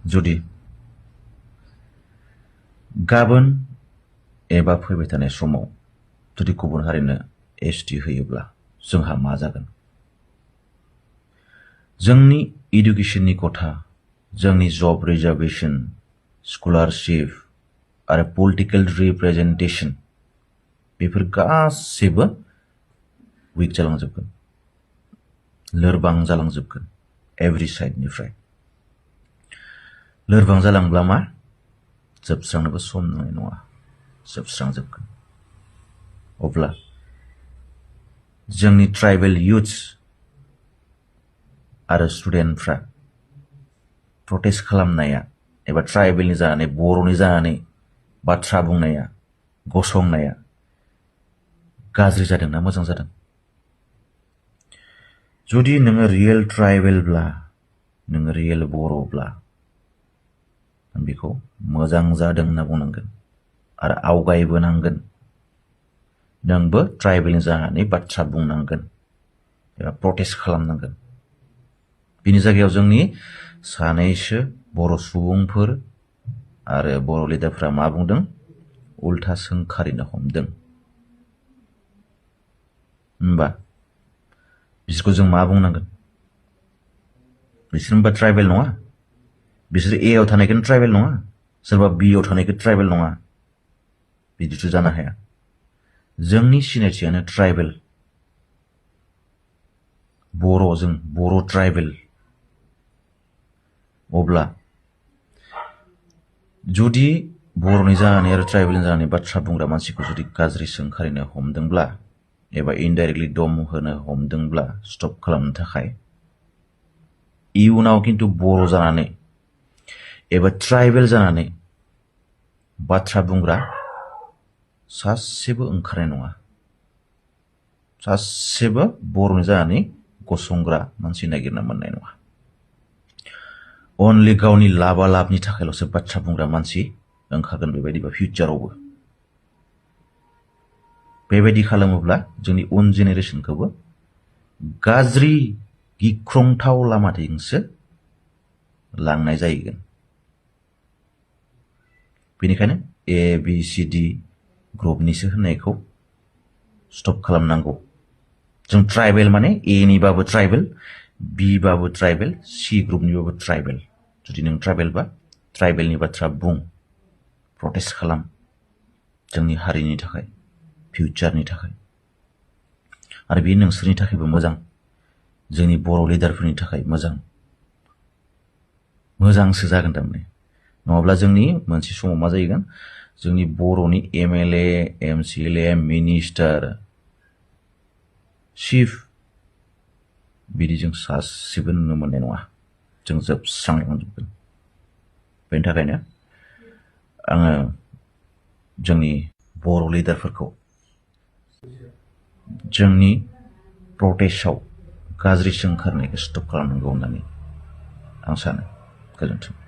जुदि गाबोन एबा फैबाय थानाय समाव जुदि गुबुन हारिनो एसटि होयोब्ला जोंहा मा जागोन? जोंनि इडुकेशननि खथा, जोंनि जब रिजार्वेशन, स्कलारशिप आरो पलिटिकल रिप्रेजेन्टेशन बेफोर गासैबो उइक जालांजोबगोन, लोरबां जालांजोबगोन एभ्रि साइडनिफ्राय। लोरबां जालांब्ला मा जोबस्रांनोबो सम नांनाय नङा, जोबस्रांजोबगोन। अब्ला जोंनि ट्राइबेल युथ्स आरो स्टुडेन्टफ्रा प्रटेस्ट खालामनाया एबा ट्राइबेलनि जानानै बर'नि जानानै बाथ्रा बुंनाया, गसंनाया गाज्रि जादोंना मोजां जादों? जुदि नोङो रियेल ट्राइबेलब्ला, नोङो रियेल बर'ब्ला बेखौ मोजां जादों होनना बुंनांगोन आरो आवगायबोनांगोन। नोंबो ट्राइबेलनि जानानै बाथ्रा बुंनांगोन एबा प्रटेस्ट खालामनांगोन। बिनि जायगायाव जोंनि सानैसो बर' सुबुंफोर आरो बर' लिडारफ्रा मा बुंदों? उल्था सोंखारिनो हमदों। होमबा बिसोरखौ जों मा बुंनांगोन? बिसोर होमबा ट्राइबेल नङा? बिसोर ए आव थानायखौनो ट्राइबेल नङा? सोरबा बि आव थानायखौ ट्राइबेल नङा? बिदिथ' जानो हाया। जोंनि सिनायथियानो ट्राइबेल, बर'जों बर' ट्राइबेल। अब्ला जुदि बर'नि जानानै आरो ट्राइबेलनि जानानै बाथ्रा बुंग्रा मानसिखौ जुदि गाज्रि सोंखारिनो हमदोंब्ला एबा इनडाइरेक्टलि दम होनो हमदोंब्ला स्टप खालामनो थाखाय, इयुनाव खिन्थु बर' जानानै एबा ट्राइबेल जानानै बाथ्रा बुंग्रा सासेबो ओंखारनाय नङा। सासेबो बर'नि जानानै गसंग्रा मानसि नागिरना मोननाय नङा। अनलि गावनि लाबा लाबनि थाखायल'सो बाथ्रा बुंग्रा मानसि ओंखारगोन बेबायदिबा फिउचारावबो। बेबायदि खालामोब्ला जोंनि उन जेनेरेशनखौबो गाज्रि गिख्रंथाव लामाथिंसो लांनाय जाहैगोन। बेनिखायनो ए बि सि डि ग्रुपनिसो होननायखौ स्टप खालामनांगौ। जों ट्राइबेल माने ए निबाबो ट्राइबेल, बि बाबो ट्राइबेल, सि ग्रुपनिबाबो ट्राइबेल। जुदि नों ट्राइबेलबा ट्राइबेलनि बाथ्रा बुं, प्रटेस्ट खालाम, जोंनि हारिनि थाखाय, फिउचारनि थाखाय। आरो बे नोंसोरनि थाखायबो मोजां, जोंनि बर' लिडारफोरनि थाखाय मोजां, मोजांसो जागोन थारमाने। नङाब्ला जोंनि मोनसे समाव मा जाहैगोन? जोंनि बर'नि MLA, MCLA, मिनिस्टार, चिफ बिदि जों सासेबो नुनो मोननाय नङा। जों जोबस्रांलांजोबगोन। बेनि थाखायनो आङो जोंनि बर' लिडारफोरखौ जोंनि प्रटेस्टआव गाज्रि सोंखारनायखौ स्टप खालामनांगौ होननानै आं सानो। गोजोन्थों।